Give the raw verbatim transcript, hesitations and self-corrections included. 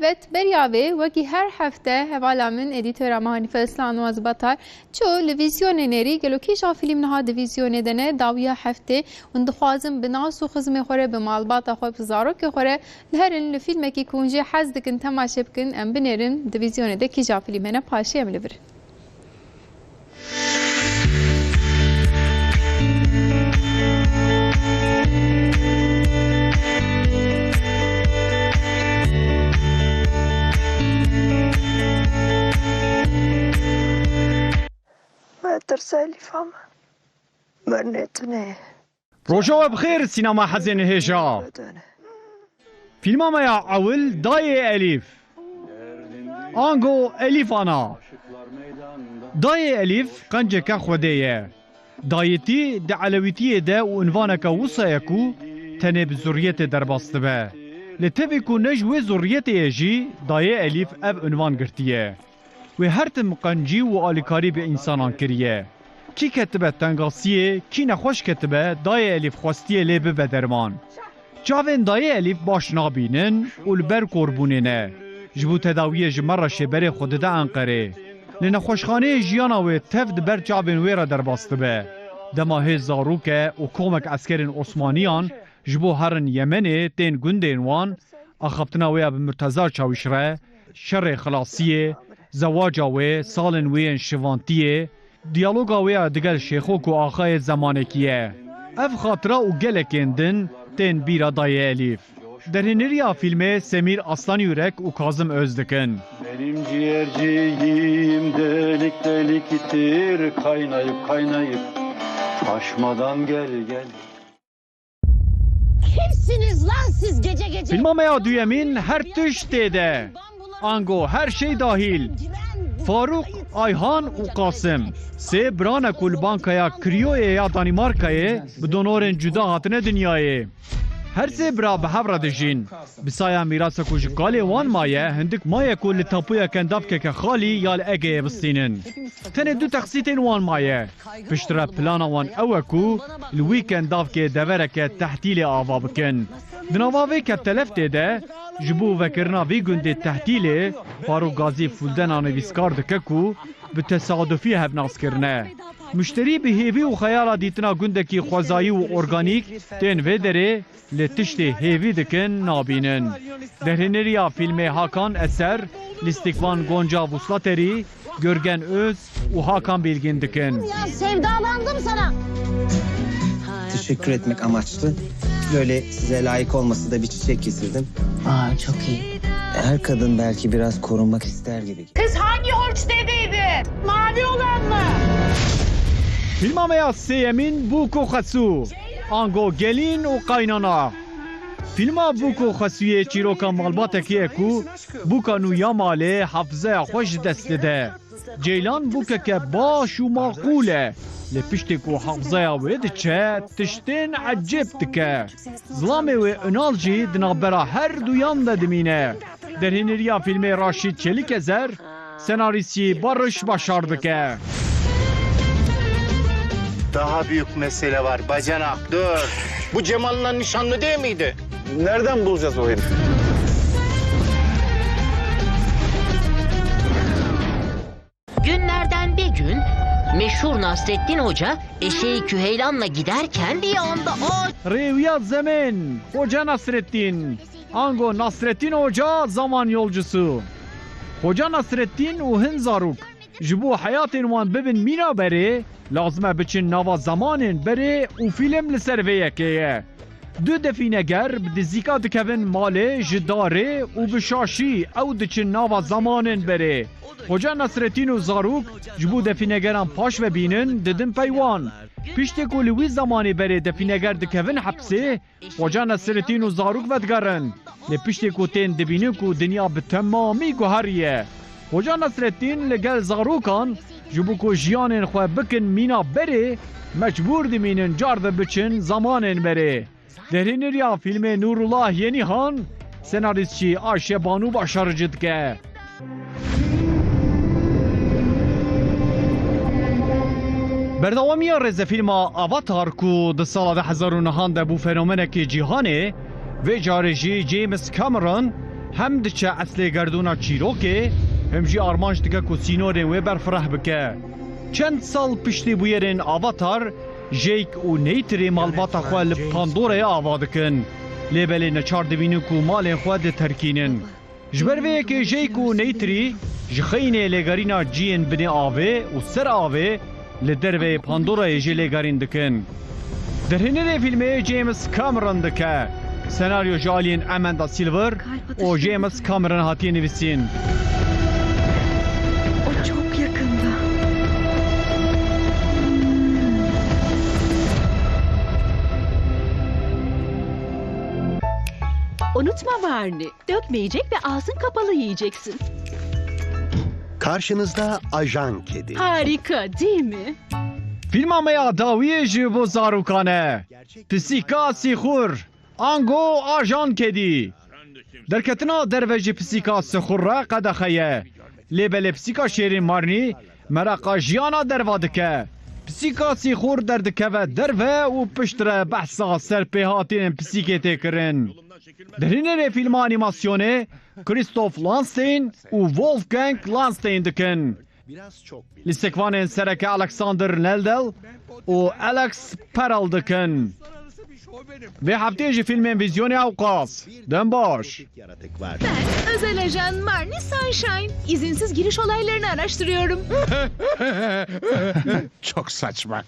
Evet, beriya vê, wekî her hefte, hevala min, edîtora me Hanife Islan Waz Batar, çû li vîzyonê nêrî, gelo kîja fîlm niha di vîzyonê de ne, dawiya heftê, hûn dixwazin bi nas û xizmê xwe re, bi malbata xwe, bi zarokê xwe re li herin, li fîlmekî ku hûn jê hez dikin temaşe bikin, em binêrin, di vîzyonê de kîja fîlm hene, paşê em li vir in. Me tirsa Elîfa me. Mernê tune ye. Roja we bi xêr, sînema hezên hêja. Fîlma me ya ewil Dayê Elîf. Ango Elîf Ana. Dayê Elîf qenceke Xwedê ye. Dayîtî di elewîtiyê de û unvaneke wisa ye ku tenê bi zurriyetê derbas dibe. Lê tevî ku ne ji wê zurriyetê ye jî, Dayê Elîf ev unvan girtiye. Wê her tim qencî û alîkarî bi însanan kiriye. Kî ketibe tengasiyê, kî nexweş ketibe, Dayê Elîf xwestiye lê bibe derman. Çavên Dayê Elîf baş nabînin û li ber korbûnê ne. Ji bo tedawiyê ji Mereşê berê xwe dide Enqerê. Li nexweşxaneyê jiyana wê tev di ber çavên wê re derbas dibe. Dema hê zarok e û komek eskerên Osmaniyan ji bo herin Yemenê tên gundên wan, axaftina wê ya bi Murteza Çawîş re, şerê xilasiyê, zewaca wê, salên wê yên şivantiyê, diyaloga wê ya digel Şêxok û Axayê zemanekî ye. Ev xatira û gelekên din tên bîra Dayê Elîf. Derhêneriya fîlmê Semîr Aslan Yurek û Kazim Öz dikin. Benim ciğerciğim delik deliktir, kaynayıp kaynayıp taşmadan gel gel. Kimsiniz lan siz gece gece? Fîlma me ya duyemîn Her Tişt Tê De. Ango Her Şey Dahil. Farûq, Ayhan û Qasim. Sê bira ne ku li Bankaya Kriyoyê ya Danîmarkayê bi donorên cuda hatine dinyayê. Her sê bira bi hev re dijîn. Bi saya mîrasa ku ji kalê wan maye, hindik maye ku li tapuya kendavkeke xalî ya li Egeyê bistînin. Tenê du teqsîtên wan maye. Piştre plana wan ew e ku li wî kendavkê devereke tehtîlê ava bikin. Di nava vê kevteleftê de ji bo vekirina vî gundê tehtîlê, Farûk Gazî Fuldena nivîskar dike ku bi tesadufî hev nas kirine. Muşterî bi hêvî û xeyala dîtina gundekî xwezayî û organîk tên vê derê, lê tiştê hêvî dikin nabînin. Derhêneriya fîlmê Hakan Eser, Lîstikvan Gonca Vuslaterî, Görgen Öz û Hakan Bilgin dikin. Ya sevdalandım sana. Teşekkür etmek amaçlı böyle size layık olması da bir çiçek getirdim. Aa, çok iyi. Her kadın belki biraz korunmak ister gibi. Kız hangi horç dediydi? Mavi olan mı? Fîlma me ya sêyemîn Bûk û Xesû. Ango Gelîn û Qaynana. Fîlma Bûk û Xesûyê çîroka malbatekî ye ku bûka nû ya malê hafizaya xwe ji dest dide. Ceylan bûkeke baş û maqûl e. Lê piştê ku hafizaya wê diçe, tiştên ecêb dike. Zilamê wê Ünal jî di navbera her duyan de dimîne. Derhêneriya fîlmê Raşîd Çelîkezer, senarîstî Barış Başar dike. Daha büyük mesele var bacanak, dur. Bu Cemal'la nişanlı değil miydi? Nereden bulacağız o herifi? Günlerden bir gün meşhur Nasrettin Hoca eşeği Küheylan'la giderken bir anda aç. Rêwiya Zemên, Hoca Nasrettin. Ango Nasrettin Hoca zaman yolcusu. Hoca Nasrettin û hin zarok ji bo heyatên wan bibin mîna berê, lazim e biçin nava zamanên berê û fîlm li ser vê yekê ye. Du defîneger bi dizîka dikevin malê ji darê û bi şaşî ew diçin nava zamanên berê. Xoca Nasretîn û zarok ji bo defînegeran paş ve bînin, didin pey wan. Piştê ku li wî zemanê berê defîneger dikevin hepsê, Xoca Nasretîn û zarok vedigerin. Lê piştê ku tên dibînin ku dinya bi temamî guheriye, Xoca Nasretîn li gel zarokan ji bo ku jiyanên xwe bikin mîna berê, mecbûr dimînin car ve biçin zamanên berê. Derhêneriya fîlmê Nurullah Yenihan, senarîstçî Ayşe Banu Başarıcı dike. Berdewamiya rêzefîlma Avatar ku di sala du hezar û nehan de bû fenomenekî cîhanê, vê carê jî James Cameron Hem diçe eslê gerdûna çîrokê, hem jî armanc dike ku sînorên wê berfireh bike. Çend sal piştî bûyerên Avatar, Jake û Neytiri malbata xwe li Pandorayê ava dikin. Lê belê neçar dibînin ku malên xwe diterkînin. Ji ber vê yekê Jake û Neytiri ji xeynê lêgerîna ciyên binê avê û ser avê li derveyê Pandorayê jî lêgerîn dikin. Derhênerê fîlmê James Cameron dike. Senaryo ji aliyên Amanda Silver û James Cameron hatiye nivîsîn. O çok yakında. Unutma Barney, dökmeyecek ve ağzın kapalı yiyeceksin. Karşınızda Ajan Kedi. Harika, değil mi? Fîlma me ya dawiyê ji bo zarokan e. Pisîka sîxur, ango Ajan Kedî. Derketina derve ji pisîka sixur re qedexe ye. Lê belê pisîka şêrîn Marnî meraqa jiyana derva dike. Pisîka sîxur derdikeve derve û piştre behsa serpêhatiyên pisîkê tê kirin. Derhênerê fîlma anîmasyonê Christoph Landstein û Wolfgang Landstein dikin. Lîstikvanên sereke Alexander Neldel û Alex Peral dikin. Vê heftê ji fîlmên vîzyonê ewqas. Dem baş. Ben özel ajan Marnie Sunshine. İzinsiz giriş olaylarını araştırıyorum. Çok saçma.